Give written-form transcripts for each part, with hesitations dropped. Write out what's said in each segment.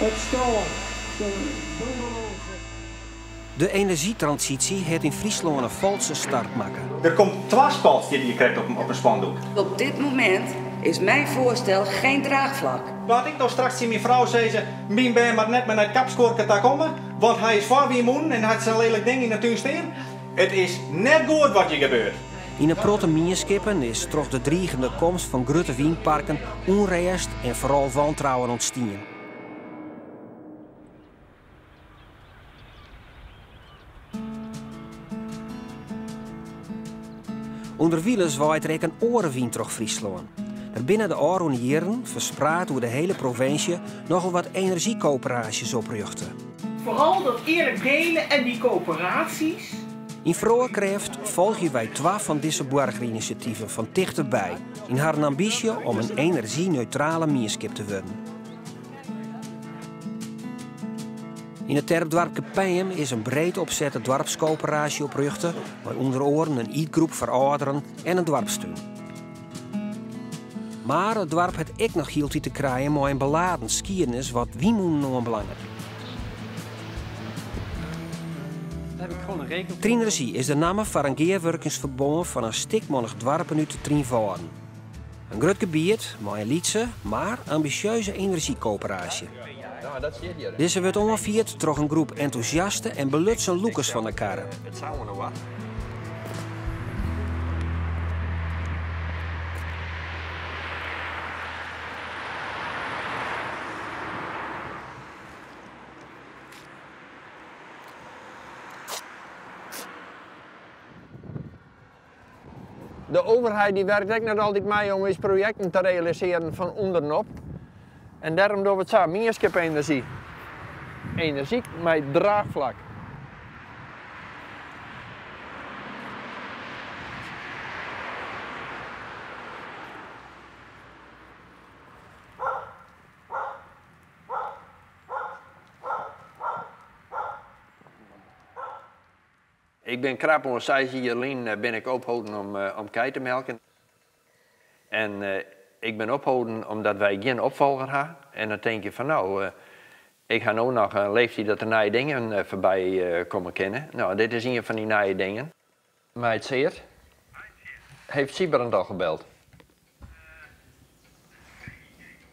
It strân, de bungalows. De enerzjytransysje hat yn Fryslân in falske start makke. Der komt twaspalt, stiet hjir krekt op in spandoek. Op dit momint is mijn voorstel geen draagvlak. Moat ik no straks tsjin myn frou sizze, myn bern moat net mear nei it kapskuorke ta komme, want hy is foar wynmûnen en hat sa'n lelik ding yn 'e tún stean? It is net goed wat hjir gebeurt. Yn in protte mienskippen is troch de drigende komst fan grutte wynparken ûnrêst en foaral wantrouwen ûntstien. Underwilens waait der ek in oare wyn troch Fryslân. Der binne de ôfrûne jierren, ferspraat oer de hele provinsje, nochal wat enerzjykoöperaasjes oprjochte. Vooral dat eerlijk delen en die coöperaties. Yn Froarkrêft folgje wy twa fan dizze boargerinisjativen fan tichteby yn harren ambysje om in enerzjyneutrale mienskip te wurden. Yn it terpdoarpke Penjum is in breed opsette doarpskoöperaasje oprjochte mei ûnder oaren in ytgroep foar âlderen en in doarpstún. Mar it doarp hat ek noch hieltyd te krijen mei in beladen skiednis wat wynmûnen oanbelanget. Trienerzjy is de namme foar in gearwurkingsferbân fan in stikmannich doarpen út de Trynwâlden. In grut gebiet mei in lytse, mar ambisjeuze enerzjykoöperaasje. Dizze wurdt oanfierd troch in groep entûsjaste en belutsen lûkers fan de karre. De overheid die werkt ek net altyd mei om ús projekten te realisearjen fan ûnderen op. En dêrom dogge we it sa, mienskipenergy. Enerzjy mei draachflak. Ik bin krap oan seis jier lyn bin ik opholden om om kij te melken. En ik bin opholden omdat wy gjin opfolger ha. En dan tink je fan no, ik ha no noch in leeftiid dat der nije dingen foarby komme kinne. No, dit is ien fan dy nije dingen. Mei it sear. Heeft Sybrand al gebeld?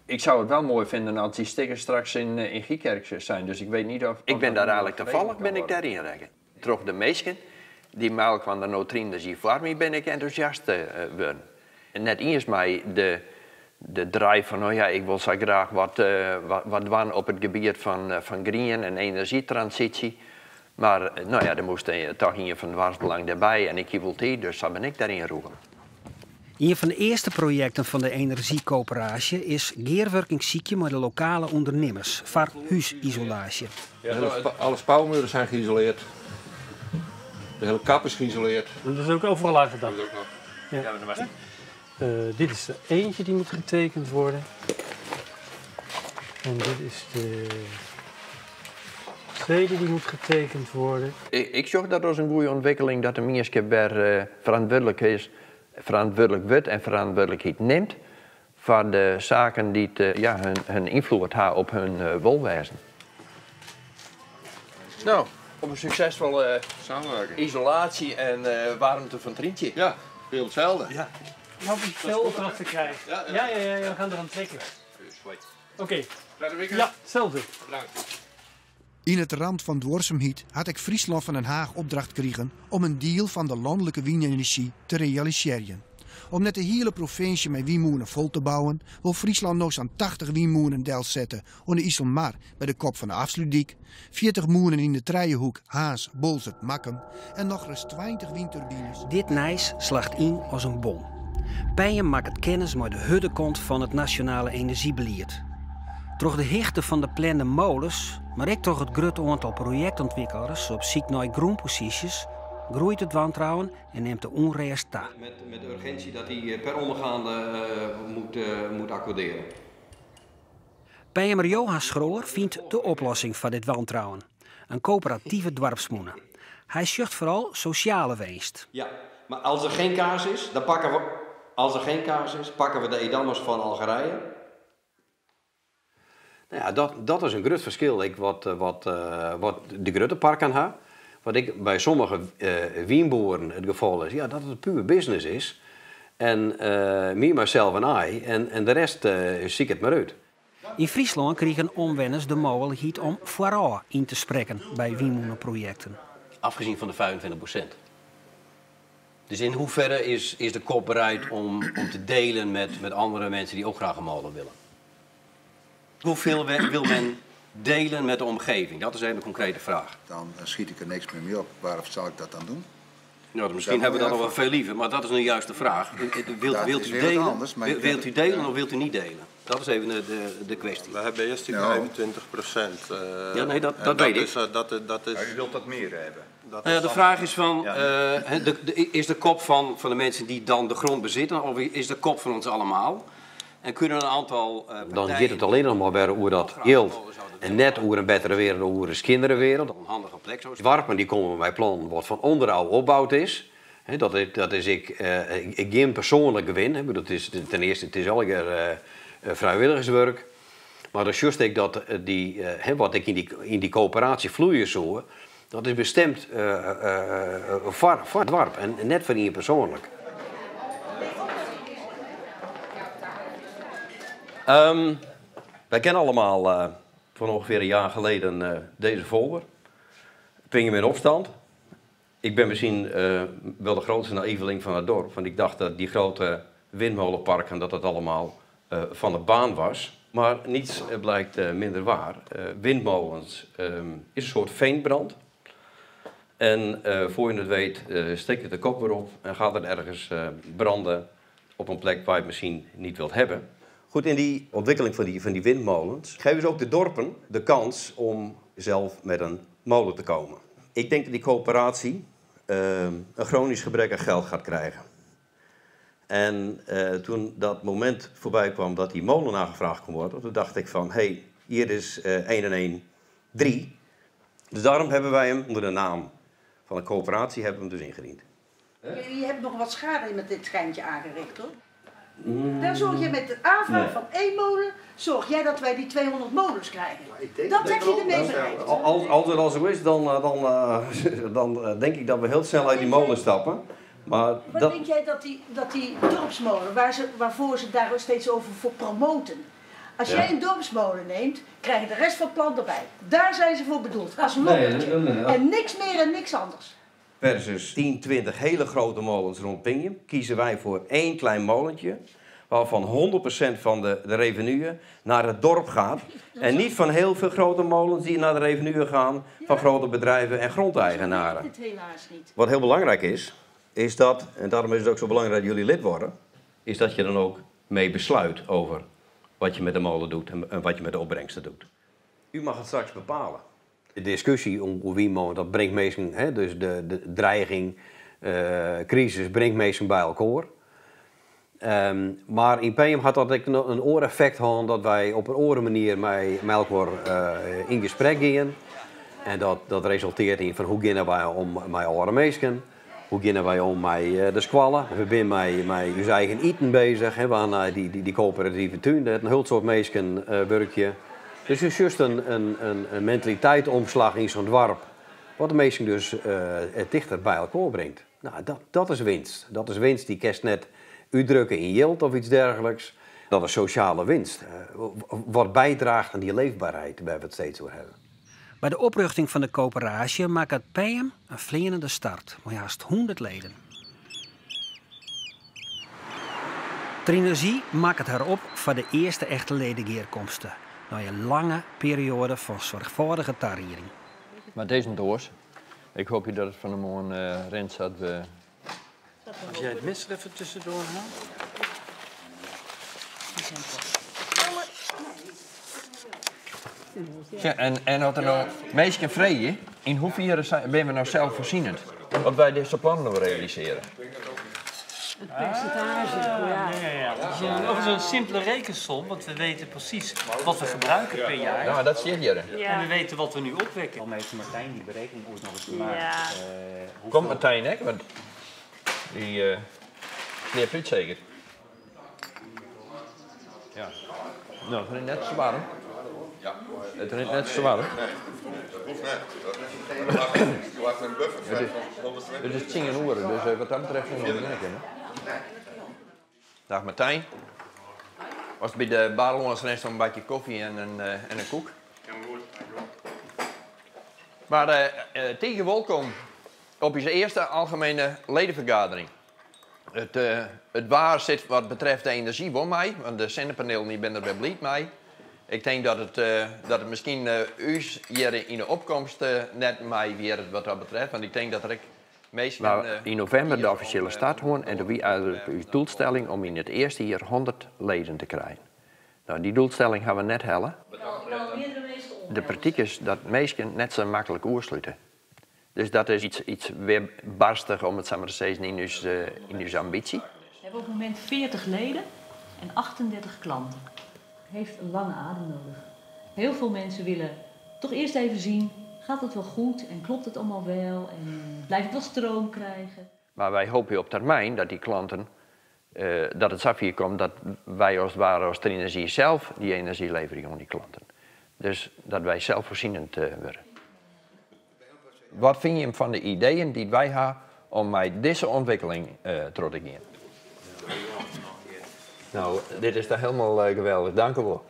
Ik zou het wel mooi vinden als die stickers straks in in Giekerk zijn, dus ik weet niet of. Ik bin daar eigenlijk tafallich bin ik dêryn rekke. Troch de minsken dy't mei-elkoar der no Trienerzjy foarmje bin ik entûsjast wurden. Net iens mei de de drive fan oh ja, ik wol sa graach wat wat dwaan op it gebiet fan fan grien en enerzjytransysje. Mar no ja, der moast toch ien fan doarpsbelang dêrby en ik hie wol tiid, dus sa bin ik dêryn rûgen. Ien fan de earste projekten fan de enerzjykoöperaasje is gearwurking sykje mei de lokale ûndernimmers foar húsisolaasje. Alle spouwmuren zijn geïsoleerd. De hele kap is geïsoleerd. Dat is ook overal aan gedaan. Ja. Dit is er eentje die moet getekend worden. En dit is de tweede die moet getekend worden. Ik sjoch dat as in goede ûntwikkeling dat de mienskip wer ferantwurdlik is, ferantwurdlik wurdt en ferantwurdlikheid nimt foar de saken dy't ja, hun ynfloed ha op hun wolwêzen. No, op in suksesfolle isolaasje en waarmte fan Tryntsje. Ja, heel hetzelfde. Ja. Ik hoop ik veel opdrachten krijg. Ja, ja, ja, ja, we gaan eraan trekken. Oké. Ja, hetzelfde. Bedankt. Yn it ramt fan duorsumheid hat ek Fryslân fan Den Haach opdracht krigen om in diel fan de lanlike wynenerzjy te realisearjen. Om net de hiele provinsje mei wynmûnen fol te bouwen, wol Fryslân no sa'n 80 wynmûnen delsette oan de Iselmar by de kop fan de Afslútdyk, 40 mûnen yn de trijehoek Harns, Boalsert, Makkum en nochris 20 wynturbines. Dit nijs slacht yn as in bom. Penjum makket kennis mei de hurde kant fan it nasjonale enerzjybelied. Troch de hichte fan de plande moles, mar ek troch it grut oantal projektûntwikkelers op syk nei grûnposysjes, groeit it wantrouwen en nimt de ûnrêst ta. Met urgentie dat hij per omgaande moet, moet accorderen. Penjumer Johan Schroor fynt de oplossing foar dit wantrouwen, in koöperative doarpsmûne. Hy sjocht foaral sosjale winst. Ja, maar als er geen kaas is, dan pakken we, als er geen kaas is, pakken we de Edammers van Algerije. Nou ja, dat, dat is in grut ferskil ek wat, wat, wat de grutte parken ha. Wat ek by sommige wynboeren it gefal is, ja, dat it puer business is. En me, myself en I en de rest siket mar út. Yn Fryslân krigen omwenners de mooglikheid om foarôf yn te sprekken by wynmûneprojekten. Afgezien van de 25%. Dus in hoeverre is, is de kop bereid om, om te delen met, met andere mensen die ook graag een molen willen? Hoeveel wil men delen met de omgeving? Dat is even een concrete vraag. Dan schiet ik er niks meer mee op. Waarom zal ik dat dan doen? Nou, misschien hebben we dat nog wel veel liever, maar dat is nu juist de vraag. Wilt, wilt u delen, anders, wilt u delen of wilt u niet delen? Dat is even de, de, de kwestie. We hebben eerst die 25%. Ja, nee, dat, dat weet ik. Is, dat, dat is, ja, u wilt dat meer hebben. Dat nou ja, de vraag is van, ja. De, is de kop van, van de mensen die dan de grond bezitten, of is de kop van ons allemaal? En kunnen een aantal Dan gaat het alleen nog maar weer over dat geld. En net over een betere wereld, over een skjinere wereld. Een handige plek. Zo. Warpen die komen bij plan wat van onderaf opbouwd is. He, dat is, dat is ik, ik geen persoonlijk gewin. He, dat is, ten eerste, het is alweer vrijwilligerswerk. Maar dan just ik dat die, he, wat ik in die coöperatie vloeien zo, dat is bestemd voor, voor het dorp en net voor je persoonlijk. Wij kennen allemaal van ongeveer een jaar geleden deze folder. Pingjum in opstand. Ik ben misschien wel de grootste naïveling van het dorp. Want ik dacht dat die grote windmolenparken dat dat allemaal van de baan was. Maar niets blijkt minder waar. Windmolens is een soort veenbrand. En voor je het weet steekt het de kop weer op en gaat het ergens branden op een plek waar je het misschien niet wilt hebben. Goed, in die ontwikkeling van die windmolens geven ze ook de dorpen de kans om zelf met een molen te komen. Ik denk dat die coöperatie een chronisch gebrek aan geld gaat krijgen. En toen dat moment voorbij kwam dat die molen aangevraagd kon worden, toen dacht ik van, hé, hey, hier is 1 en 1, 3. Dus daarom hebben wij hem onder de naam van de coöperatie hebben we hem dus ingediend. Je hebt nog wat schade met dit schijntje aangericht, hoor. Daar zorg je met de aanvraag van één molen, zorg jij dat wij die 200 molens krijgen. Dat heb je ermee bereikt. Als het al zo is, dan, dan, dan denk ik dat we heel snel uit die molen stappen. Maar wat dat... denk jij dat die dorpsmolen, waarvoor ze daar steeds over voor promoten. Als jij een dorpsmolen neemt, krijg je de rest van het plan erbij. Daar zijn ze voor bedoeld, als lokkertje. Nee. En niks meer en niks anders. Versus 10, 20 hele grote molens rond Pingjum, kiezen wij voor één klein molentje, waarvan 100% van de revenue naar het dorp gaat. En niet van heel veel grote molens die naar de revenue gaan van grote bedrijven en grondeigenaren. Dat helaas niet. Wat heel belangrijk is, is dat, en daarom is het ook zo belangrijk dat jullie lid worden, is dat je dan ook mee besluit over wat je met de molen doet en wat je met de opbrengsten doet. U mag het straks bepalen. De discussie om wynmûnen, dat brengt meestal, hè, dus de dreiging, crisis, brengt meestal bij elkaar. Maar in Penjum had dat een ooreffect gehad dat wij op een oren manier met elkaar in gesprek gingen. En dat resulteert in van hoe gaan wij om met oude mensen, hoe gaan wij om met de squallen. We zijn met ons eigen eten bezig, hè, we gaan die coöperatieve tuin, dat een heel soort mensen werkje. Dus het is juist een mentaliteitsomslag in zo'n dorp, wat de mensen dus dichter bij elkaar brengt. Nou, dat is winst. Dat is winst die kerst net uitdrukken in yield of iets dergelijks. Dat is sociale winst. Wat bijdraagt aan die leefbaarheid waar we het steeds over hebben. Bij de oprichting van de coöperatie maakt het PM een vliegende start, maar haast 100 leden. Trinergie maakt het haar op voor de eerste echte ledengeerkomsten. Na een lange periode van zorgvuldige tariering. Maar deze doos, ik hoop je dat het van de morgen rent dat we... Als jij het mes er even tussendoor haalt. Ja, en wat er nou meisje vrije, in hoeverre ben we nou zelfvoorzienend? Want wij deze plannen nog realiseren. Het percentage, ja. Ja. Of zo'n simpele rekensom, want we weten precies wat we gebruiken per jaar. Nou, dat zie je hier. Ja. En we weten wat we nu opwekken. Al heeft Martijn die berekening ooit nog eens gemaakt. Ja. Komt Martijn, hè? Want die knipt uit zeker. Ja. Nou, dat is net zo warm. It rint net swaar. Nee, dat hoecht net. It is tsien oere, dus wat dat betreft soe ik noch rinne kinne. Dag Martijn. Ast by de bar lâns rinst om in bakje kofje en in koek. Helemaal goed, dankjewel. Mar tige wolkom op ús earste algemene ledenfergadering. It waar sit wat betreft de enerzjy wol mei, want de sinnepanielen dy binne der wer bliid mei. Ik tink dat it, dat it miskien ús hjir yn de opkomst net meiwierret wat dat betreft, want ik tink dat der ek minsken. We yn novimber de offisjele start hân en doe wie eigenlik ús doelstelling om yn it earste jier 100 leden te krijen. No, dy doelstelling hawwe we net helle. De praktyk is dat minsken net sa maklik oerslute. Dus dat is iets weerbarstig, om it sa mar te sizzen, yn ús, yn ús ambysje. We hebben op het moment 40 leden en 38 klanten. Heeft een lange adem nodig. Heel veel mensen willen toch eerst even zien, gaat het wel goed en klopt het allemaal wel en blijf ik wel stroom krijgen. Mar wy hoopje op termyn dat dy klanten, dat it safier komt dat wy as it ware as Trienergy sels dy enerzjy leverje oan dy klanten. Dus dat wy selsfoarsienend wurde. Wat fine jim fan de ideeën dy't wy ha om mei dizze ûntwikkeling troch te gean? No, dit is toch hielendal geweldich. Dank u wol.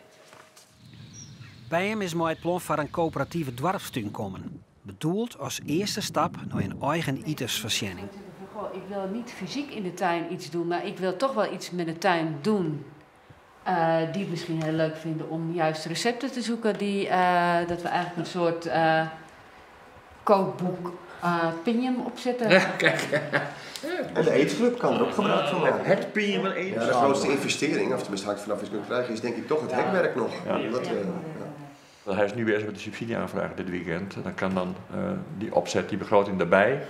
By him is mei it plan foar in koöperative doarpstún kommen. Bedoeld as earste stap nei in eigen itensfoarsjenning. Goh, ik wil niet fysiek in de tuin iets doen, maar ik wil toch wel iets met de tuin doen. Die het misschien heel leuk vinden om juist recepten te zoeken. Die, dat we eigenlijk een soort kookboek Pinjum opzetten. Ja, kijk. En de eetclub kan er ook gebruik van maken. Het Pinjum en Ja, de grootste investering, of tenminste hangt vanaf wat je kunt krijgen, is denk ik toch het hekwerk nog. Ja. Dat, ja. Hij is nu bezig met de subsidieaanvraag dit weekend. En dan kan dan die opzet, die begroting erbij.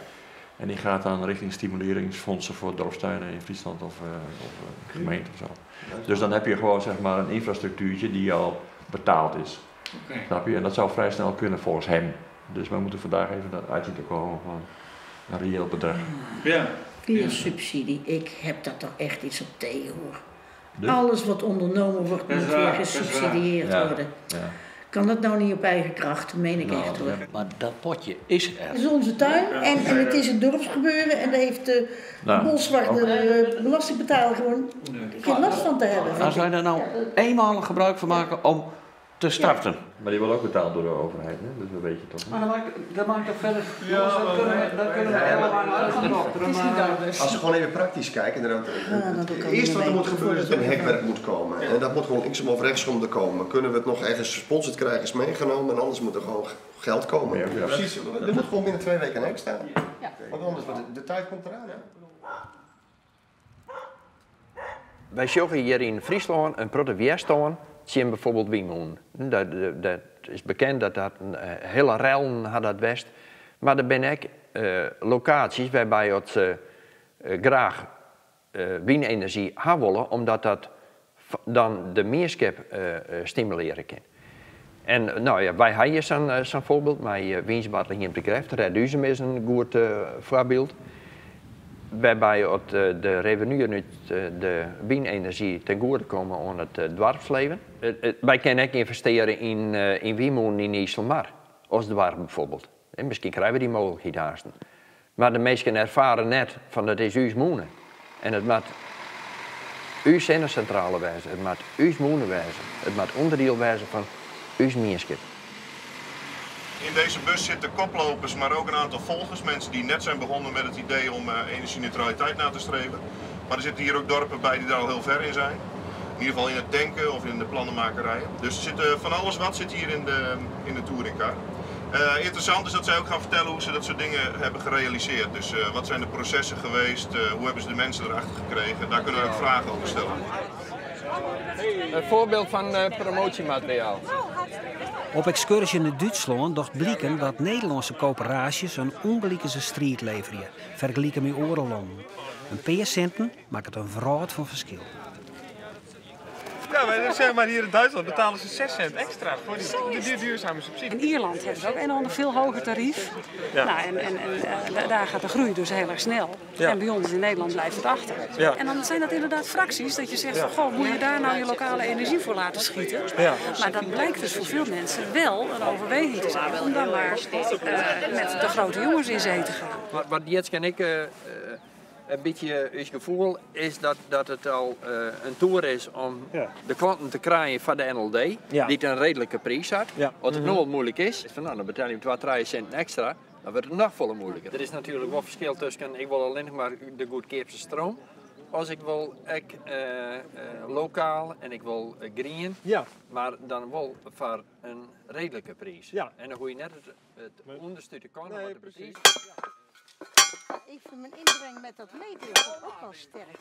En die gaat dan richting stimuleringsfondsen voor dorpstuinen in Friesland of gemeente of zo. Dus dan heb je gewoon zeg maar een infrastructuurtje die al betaald is. Snap je? En dat zou vrij snel kunnen volgens hem. Dus we moeten vandaag even dat uit zien te komen van een reëel bedrag. Via subsidie, ik heb daar toch echt iets op tegen hoor. Dus? Alles wat ondernomen wordt Dat is moet waar, weer dat is waar. gesubsidieerd worden. Kan dat nou niet op eigen kracht, dat meen ik echt hoor. Maar dat potje is er. Het is onze tuin en het is een dorpsgebeuren en daar heeft de boswachter, de belastingbetaler gewoon geen last van te hebben. Als wij daar nou eenmalig gebruik van maken om te starten. Maar die wordt ook betaald door de overheid, hè? Dus dat weet je toch. Maar dat maakt toch verder. Jongens, dat kunnen we helemaal uit gaan dokteren. Het is niet anders. Als we gewoon even praktisch kijken, inderdaad, Ja, dat het ook al eerste wat er niet moet gebeuren is dat er een hekwerk moet komen. En dat moet gewoon linksom of rechtsom er komen. Kunnen we het nog ergens gesponsord krijgen, is meegenomen en anders moet er gewoon geld komen. Ja, ja. Precies, er moet gewoon binnen 2 weken een hek staan. Want anders, want de tijd komt eraan. Hè? Wy sjogge hjir yn Fryslân in protte wjerstân tsjin bijvoorbeeld wynmûnen. Dat is bekend dat dat in hiele rellen hat dat west. Mar der binne ek lokaasjes wêrby oft se graach wynenerzjy ha wolle, omdat dat dan de mienskip stimulearje kin. En no ja, wy ha hjir sa'n foarbyld mei Wynse Bartlehiem de Greft. Reduzum is in goed foarbyld. Wêrby oft de revenuen út de wynenerzjy ten goede komme oan it doarpsleven. Wy kinne ek ynvestearje yn wynmûnen yn Iselmar, as doarp bijvoorbeeld. En miskien krije we dy mooglikheid aansten. Mar de minsken erfare net fan dat is ús mûne. En it moat ús sinnesintrale wêze, it moat ús mûne wêze, it moat ûnderdiel wêze fan ús mienskip. In deze bus zitten koplopers, maar ook een aantal volgers. Mensen die net zijn begonnen met het idee om energieneutraliteit na te streven. Maar er zitten hier ook dorpen bij die daar al heel ver in zijn. In ieder geval in het denken of in de plannenmakerij. Dus er zit van alles wat zit hier in de touringcar. Interessant is dat zij ook gaan vertellen hoe ze dat soort dingen hebben gerealiseerd. Dus wat zijn de processen geweest, hoe hebben ze de mensen erachter gekregen. Daar kunnen we ook vragen over stellen. Een voorbeeld van promotiemateriaal. Op ekskurzje nei Dútslân docht bliken dat Nederlânske koöperaasjes in ûngelikense striid leverje, fergelike mei oare lannen. In pear sinten makket in wrâld fan ferskil. Ja, Ja, maar zeg maar hier in Duitsland betalen ze 6 cent extra voor die, die duurzame subsidie. In Ierland hebben ze ook een of ander veel hoger tarief. Ja. Nou, en daar gaat de groei dus heel erg snel. Ja. En bij ons in Nederland blijft het achter. Ja. En dan zijn dat inderdaad fracties dat je zegt Ja. van goh, moet je daar nou je lokale energie voor laten schieten? Ja. Maar dat blijkt dus voor veel mensen wel een overweging te zijn om dan maar met de grote jongens in zee te gaan. Wat Jetske en ik een beetje het gevoel is dat het al een toer is om de klanten te krijgen van de NLD, Ja. die het een redelijke prijs had. Ja. Wat het Mhm. nu al moeilijk is, is van, nou, dan betaal je 2, 3 cent extra, dan wordt het nog volle moeilijker. Er is natuurlijk wel verschil tussen ik wil alleen nog maar de goedkoopste stroom, als ik wil ik, lokaal en ik wil green, Ja. maar dan wel voor een redelijke prijs. Ja. En dan hoe je net het onderste kan, nee, precies. Ik vind mijn inbreng met dat meteo ook wel sterk.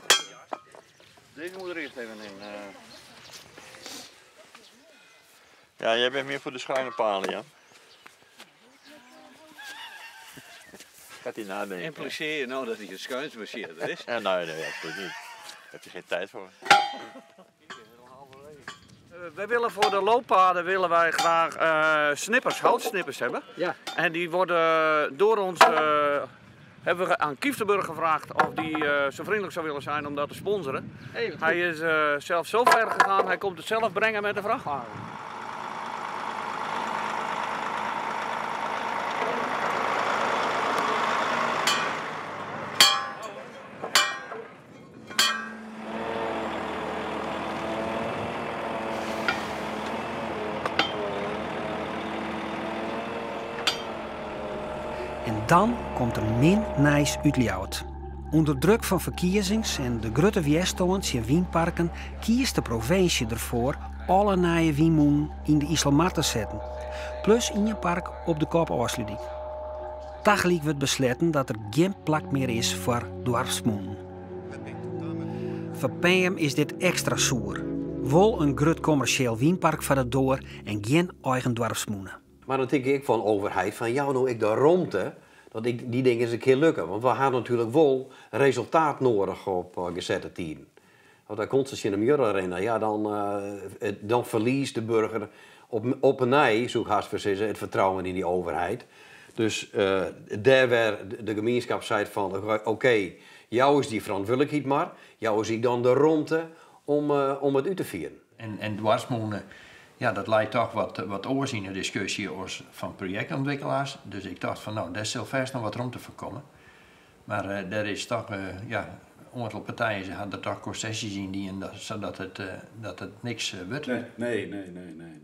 Deze moet er eerst even in. Ja, jij bent meer voor de schuine palen, ja. Gaat hij nadenken. Impliceer je nou dat hij een schuinsmarcheerder is? Ja, nee, nee, absoluut niet. Daar heb je geen tijd voor. Wij willen voor de looppaden willen wij graag snippers, houtsnippers hebben. Ja. En die worden door ons, hebben we aan Kieftenburg gevraagd of die zo vriendelijk zou willen zijn om dat te sponsoren. Hey, wat goed. Hij is zelf zo ver gegaan, hij komt het zelf brengen met de vrachtwagen. En dan komt er min nijs út Ljouwert. Onder druk van verkiezings en de grutte wjerstân en wynparken kiest de provinsje ervoor alle nije wynmûnen in de Iselmar te zetten. Plus in je park op de kop Ofslútdyk. Tagelyk wurdt besletten dat der gjin plak mear is foar doarpsmûnen. Foar Penjum is dit ekstra soer. Wol in grut kommersjeel wynpark foar de doar en gjin eigen doarpsmûne. Maar dan denk ik van overheid van jou nou ik de ruimte dat ik die dingen eens een keer lukken. Want we hadden natuurlijk wel resultaat nodig op gezette tijden. Want dan komt ze in de Muur Arena, ja, dan verliest de burger op een nij, zo ik haast verzinnen, het vertrouwen in die overheid. Dus daar waar de gemeenschap zei van, oké, jou is die verantwoordelijkheid maar, jou is ik dan de ruimte om het uit te vieren. En dwarsmoenen, ja, dat leidt toch wat oors in de discussie als van projectontwikkelaars. Dus ik dacht van, nou, daar zal vast nog wat rond te voorkomen. Maar daar is toch, ja, een aantal partijen ze hadden er toch concessies in die en dat, zodat dat het niks wordt. Nee, nee, nee, nee, nee, nee.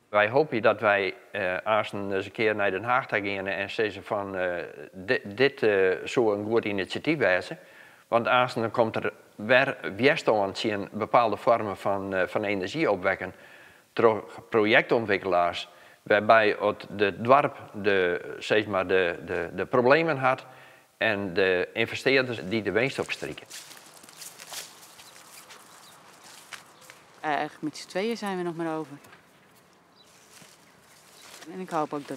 Wij hopen dat wij aanstaan eens een keer naar Den Haag gaan en zeggen van dit zou een goed initiatief wezen. Want aanstaan komt er weer weerstand in bepaalde vormen van energie opwekken door projectontwikkelaars, waarbij het de dorp de problemen had en de investeerders die de winst opstrikken. Eigenlijk met z'n tweeën zijn we nog maar over. En ik hoop ook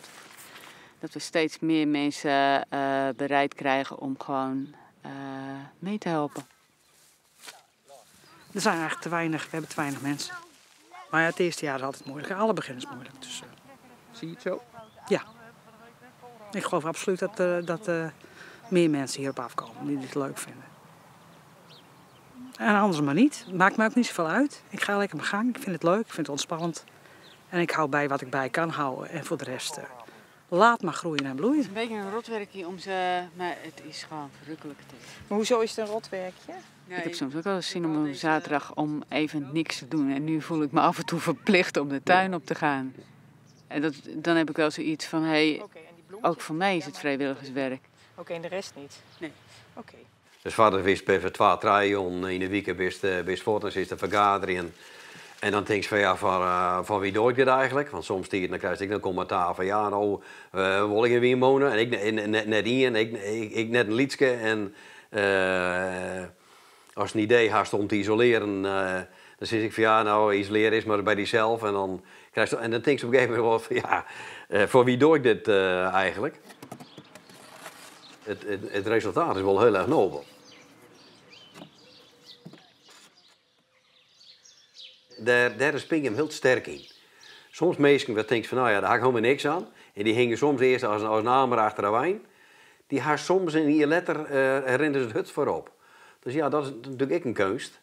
dat we steeds meer mensen bereid krijgen om gewoon mee te helpen. Er zijn eigenlijk te weinig, we hebben te weinig mensen. Maar ja, het eerste jaar is altijd moeilijk. Alle begin is moeilijk. Dus. Zie je het zo? Ja. Ik geloof absoluut dat meer mensen hierop afkomen die dit leuk vinden. En anders maar niet. Maakt mij ook niet zoveel uit. Ik ga lekker mijn gang. Ik vind het leuk. Ik vind het ontspannend. En ik hou bij wat ik bij kan houden. En voor de rest, laat maar groeien en bloeien. Het is een beetje een rotwerkje om ze, maar het is gewoon verrukkelijk. Maar hoezo is het een rotwerkje? Ik heb soms ook wel eens zin om op zaterdag om even niks te doen. En nu voel ik me af en toe verplicht om de tuin op te gaan. En dan heb ik wel zoiets van, hé, ook voor mij is het vrijwilligerswerk. Oké, en de rest niet? Nee. Oké. Dus vader wist bij 2, 3 in de week wist voort en is de vergadering. En dan denk je van, ja, van wie doe ik dit eigenlijk? Want soms die, dan krijg ik een commentaar van, ja, nou wil ik in Wien wonen? En ik net in, ik net een liedje. En als een idee haast om te isoleren, dan zeg ik van, ja, nou, isoleren is maar bij diezelf. En dan krijg je, en dan denk je op een gegeven moment wel van, ja, voor wie doe ik dit eigenlijk? Het resultaat is wel heel erg nobel. Dêr, dêr is Pingjum hiel sterk yn. Soms minsken wêr't tinkst fan no ja, dêr ha ik helemaal niks oan. En dy hingje soms earst as, as in amer achter de wein. Dy ha soms in jier letter uh, rinne se it hurdst foarop. Dus ja, dat is natuerlik ek in keunst.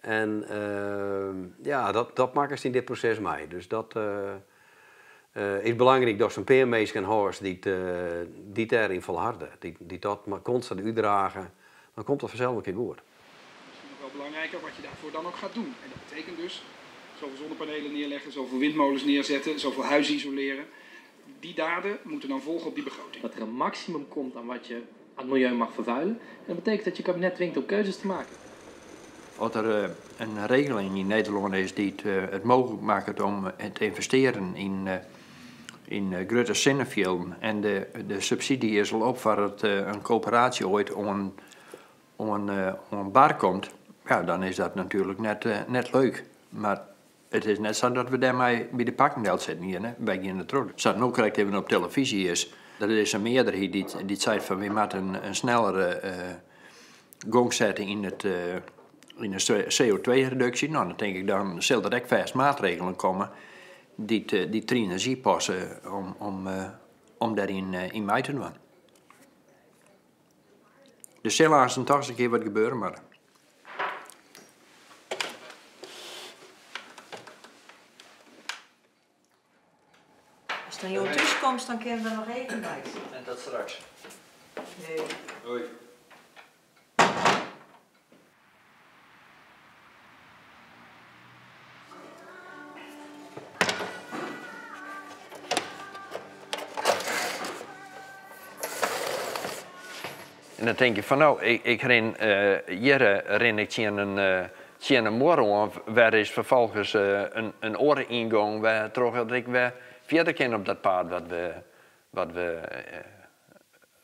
En uh, ja, dat, dat makkest yn dit proses mei. Dus dat uh, is belangryk datst in pear minsken hâldst dy't, dy't dêryn folharde. Dy't, dy't dat mar konstant útdrage. Dan komt dat fansels in kear goed. Misschien nog wel belangrijker wat je daarvoor dan ook gaat doen. En dat betekent dus zoveel zonnepanelen neerleggen, zoveel windmolens neerzetten, zoveel huizen isoleren. Die daden moeten dan volgen op die begroting. Dat er een maximum komt aan wat je aan het milieu mag vervuilen. En dat betekent dat je kabinet dwingt om keuzes te maken. As der in regeling yn Nederlân is dy't it mooglik makket om te ynvestearjen yn, yn grutte sinnefjilden en de, de subsydzje is al op foar it in koöperaasje oait oan, oan, oan bar komt, ja, dan is dat natuerlik net, net leuk. Mar it is net sa dat we dêrmei by de pakken del sitten geane. Wy geane troch. Sa't no krekt even op telefyzje is, der is in mearderheid dy't, dy't seit fan wy moatte in, in snellere gong sette yn it, yn de CO2-reduksje. No, dan tink ik dan sil der ek fêst maatregelen komme dy't, dy't Trienergy passe om, om, om dêryn yn mei te dwaan. Der sil aansten toch ris in kear wat gebeure moatte. Ast dan jûn thús komst, dan kinne we noch even by. En tot straks. Hoi. Hoi. En dan tink je fan no, ik, ik rin uh, hjir rin ik tsjin in, uh, tsjin in muorre oan, wêr is ferfolgens uh, in, in oare yngong wêrtroch dat ik wer fierder kin op dat paad wat we, wat we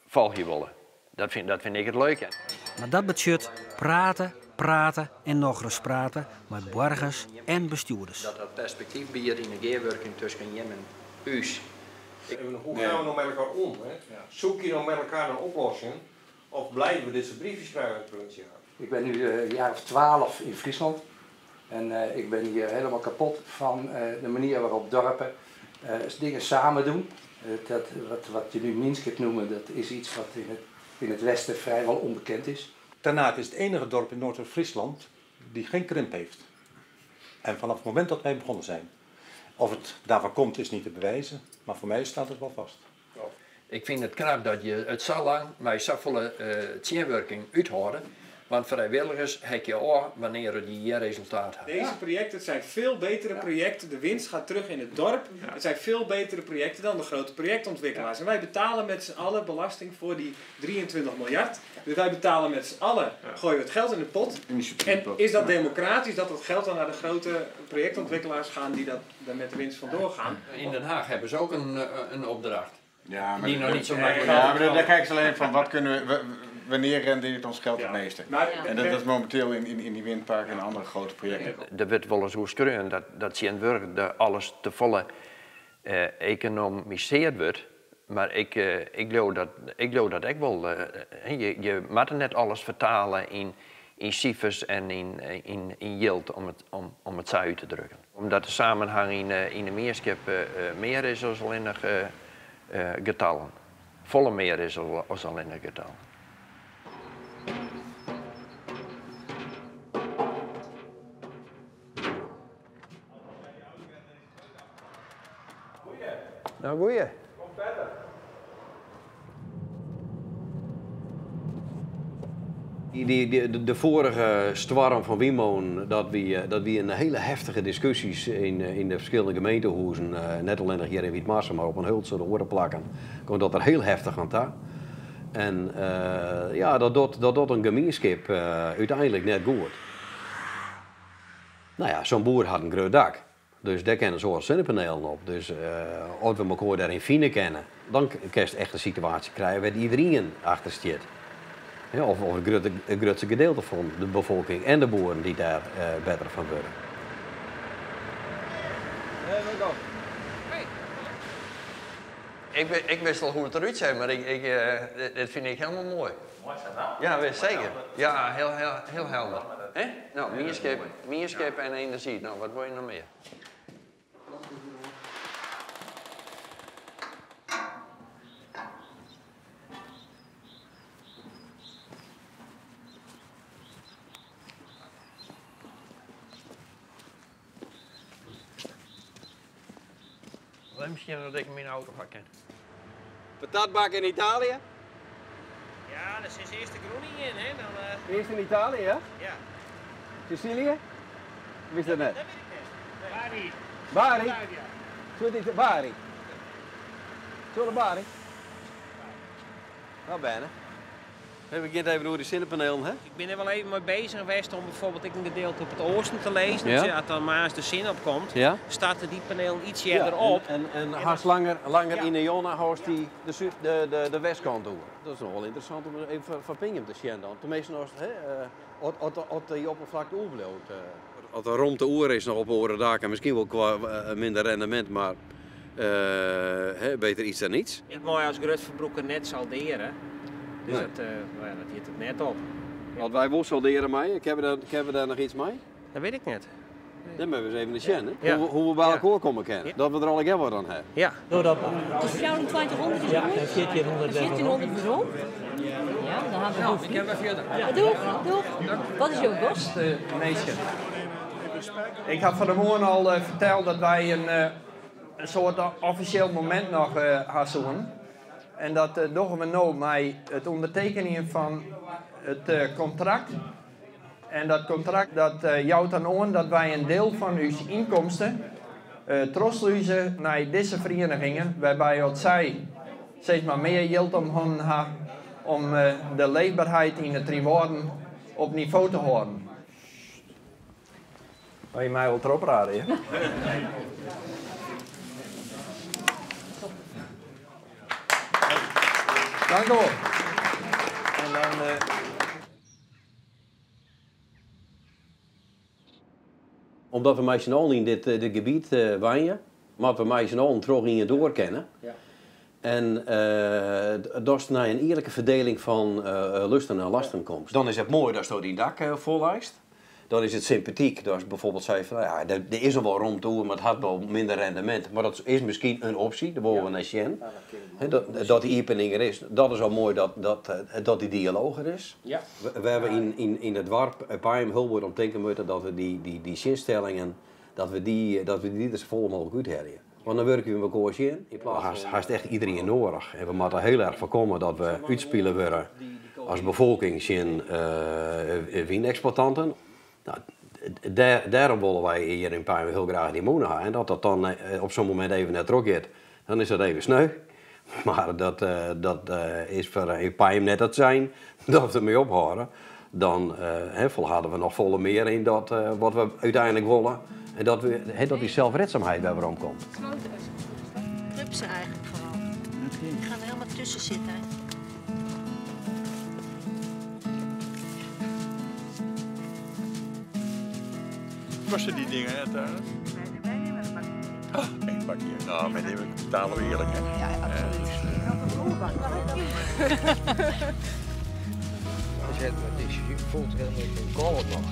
folgje wolle. Dat fyn, dat fyn ik it leuke. Mar dat betsjut prate, prate en nochris prate mei boargers en bestjoerders. Dat dat perspektyf biedt yn de gearwurking tusken jim en ús. Hoe gaan we nou met elkaar om? Hè? Zoek je nou met elkaar een oplossing of blijven we dit soort briefjes krijgen uit het provinciehuis? Ik ben nu een jaar of 12 in Friesland. En ik ben hier helemaal kapot van de manier waarop dorpen dingen samen doen. Dat, wat, wat je nu mienskip noemen, dat is iets wat in het Westen vrijwel onbekend is. Ternaard is het enige dorp in Noord-Friesland die geen krimp heeft. En vanaf het moment dat wij begonnen zijn. Of het daarvan komt is niet te bewijzen, maar voor mij staat het wel vast. Ik fyn it knap dat je it sa lang mei safolle tsjinwurking úthâlde, want frijwilligers heakje ôf wannear't je gjin resultaat ha. Deze projecten het zijn veel betere projecten. De winst gaat terug in het dorp. Het zijn veel betere projecten dan de grote projectontwikkelaars. En wij betalen met z'n allen belasting voor die 23 miljard. Dus wij betalen met z'n allen, gooien we het geld in de pot. En is dat democratisch dat dat geld dan naar de grote projectontwikkelaars gaan die dat daar met de winst vandoor gaan? In Den Haag hebben ze ook een opdracht. Ja, maar Die nog niet zo makkelijk Ja, maar daar kijken ze alleen van wat kunnen we, wanneer rendeert ons geld het meeste. Maar En dat is momenteel in die windparken en andere grote projecten. Der wurdt wolris oer skreaun dat tsjintwurdich de alles te folle ekonomisearre wurdt. Mar ik, ik leau dat, ik leau dat ek wol. Je, je moatte net alles fertale yn sifers en yn jild om it sa út te drukken. Omdat de samenhang yn de mienskip mear is as allinnich getallen. Folle mear is as allinnich getallen. Nou, goeie. Kom verder. Die, de foarige stoarm fan wynmûnen, dat wie in hiele heftige diskusjes yn de ferskillende gemeentehûzen. Net allinnich hjir yn Wytmarsum, mar op in hiel soad oare plakken. Komt dat der hiel heftich oan ta. En ja, dat docht in gemienskip úteinlik net goed. No ja, sa'n boer hat in grut dak. Dus dêr kinne in soad sinnepanelen op. Dus as we mekoar dêryn fine kinne, dan kinst echt in situaasje krije wêr't iderien achter stiet. Ja, of it grutste gedielte fan de befolking en de boeren dy't dêr better fan wurde. Ik wist al hoe het eruit ziet, maar dit vind ik helemaal mooi. Mooi is dat nou? Ja, weet zeker. Ja, heel, heel, heel helder. Hè? Nou, mienskip en energie. Nou, wat wil je nog meer? Misschien dat ik mijn auto ga kennen. Patatbak in Italië? Ja, daar zit eerst de groening in, hè? Dan, Eerst in Italië, hè? Ja. Sicilië? Wist dat net? Dat weet ik net. Bari. Bari? Zullen Bari? Zullen Bari? Nou, bijna. We beginnen even door de zonnepanelen, hè? Ik ben er wel even mee bezig geweest om bijvoorbeeld ik een gedeelte op het oosten te lezen. Ja. Dus als dan maar eens de zin opkomt, Ja. starten die panelen iets eerder op. En haast langer in de Jonna haast die de westkant door. Dat is nog wel interessant om even van Pingham te zien dan. Tenminste, als, hè, als die oppervlakte oerblijft. Als er rond de oer is nog op oren daken, misschien wel qua minder rendement, maar hè, beter iets dan niets. Ik mooi als grutverbroeker net salderen. Dus Nee. dat, nou ja, dat hield het net op. Want wij wil salderen mee. Ik heb daar nog iets mee? Dat weet ik net. Dan moeten we eens even de zien, hè? Ja. Hoe we bij elkaar komen kennen. Dat we er al een keer wat aan hebben. Ja. Door dat. Dus 2400 is Ja, goed. en 1400 1400 waarom? Ja, dan hebben we Nou, goed. ik heb even verder. Ja, doeg, doeg. Wat is jouw kost? Meisje. Ik had van de morgen al verteld dat wij een soort officieel moment nog hadden. En dat doen we nu met het ondertekenen van het contract. En dat contract dat jouwt dan aan dat wij een deel van uw inkomsten trosluizen naar deze verenigingen, waarbij wat zij steeds maar meer geld om hun hebben om de leefbaarheid in de Triewoorden op niveau te houden. Oh, je mij wilt erop raden, hè? Dank u wel. En dan. Omdat we met z'n allen in dit gebied wonen, maar we met z'n allen terug in je door kennen. Ja. En dat is naar een eerlijke verdeling van lusten en lasten komt. Dan is het mooi dat zo die dak vollijst. Dan is het sympathiek dat je bijvoorbeeld zei van, nou ja, er is al wel rondtoer, maar het had wel minder rendement. Maar dat is misschien een optie, daar willen we naar zien. Hè, dat die opening er is, dat is al mooi dat die dialoog er is. Ja. We hebben in het dorp een paar hulp om denken moeten dat we die zinstellingen, dat we die er zo vol mogelijk uit hebben. Want dan werken we elkaar in. In plaats van haast echt iedereen nodig. En we moeten heel erg voorkomen dat we uitspelen worden als bevolking in wienexploitanten. Nou, daarom willen wij hier in Puin heel graag die monen hebben. En dat dat dan op zo'n moment even net trok gaat, dan is dat even sneu. Maar dat is voor in Puin net het zijn dat we ermee ophouden. Dan volharden we nog volle meer in dat wat we uiteindelijk willen. En dat, we, hè, dat die zelfredzaamheid bij waarom komt. Rupsen eigenlijk vooral. Die gaan er helemaal tussen zitten. Kosten die dingen hè, daar? Wij nemen een bakje. Oh, één bakje. Nou, wij nemen, betalen we eerlijk, hè? Ja, absoluut. Ik had een roerbak. Het is, je voelt helemaal geen kool nog.